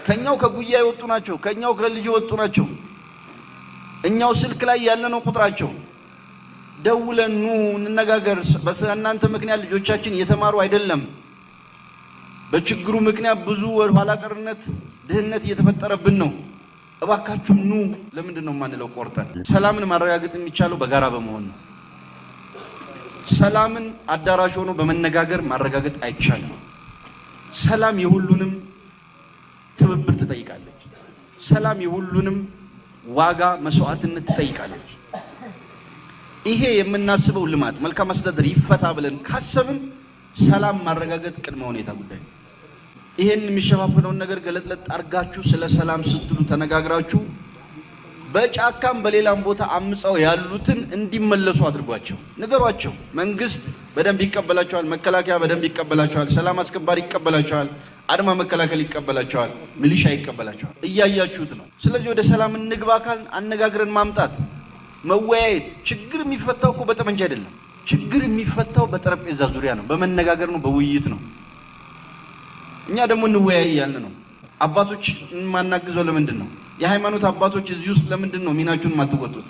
ከኛው ከጉያ የወጡ ናቸው። ከኛው ከልጅ የወጡ ናቸው። እኛው ስልክ ላይ ያለነው ቁጥራቸው ደውለን ኑ እንነጋገር፣ በእናንተ ምክንያት ልጆቻችን እየተማሩ አይደለም፣ በችግሩ ምክንያት ብዙ ኋላ ቀርነት፣ ድህነት እየተፈጠረብን ነው፣ እባካችሁ ኑ። ለምንድን ነው የማንለው? ቆርጠን ሰላምን ማረጋገጥ የሚቻለው በጋራ በመሆን ነው። ሰላምን አዳራሽ ሆኖ በመነጋገር ማረጋገጥ አይቻልም። ሰላም የሁሉንም ትብብር ትጠይቃለች። ሰላም የሁሉንም ዋጋ መስዋዕትነት ትጠይቃለች። ይሄ የምናስበው ልማት፣ መልካም አስተዳደር ይፈታ ብለን ካሰብን ሰላም ማረጋገጥ ቅድመ ሁኔታ ጉዳይ ነው። ይሄን የሚሸፋፍነውን ነገር ገለጥለጥ አድርጋችሁ ስለ ሰላም ስትሉ ተነጋግራችሁ በጫካም በሌላም ቦታ አምፀው ያሉትን እንዲመለሱ አድርጓቸው፣ ንገሯቸው። መንግስት በደንብ ይቀበላቸዋል። መከላከያ በደንብ ይቀበላቸዋል። ሰላም አስከባሪ ይቀበላቸዋል። አድማ መከላከል ይቀበላቸዋል። ሚሊሻ ይቀበላቸዋል። እያያችሁት ነው። ስለዚህ ወደ ሰላም እንግባ ካልን አነጋግረን ማምጣት፣ መወያየት። ችግር የሚፈታው እኮ በጠመንጃ አይደለም። ችግር የሚፈታው በጠረጴዛ ዙሪያ ነው፣ በመነጋገር ነው፣ በውይይት ነው። እኛ ደግሞ እንወያይ እያልን ነው። አባቶች የማናግዘው ለምንድን ነው? የሃይማኖት አባቶች እዚህ ውስጥ ለምንድን ነው ሚናችሁን የማትወጡት?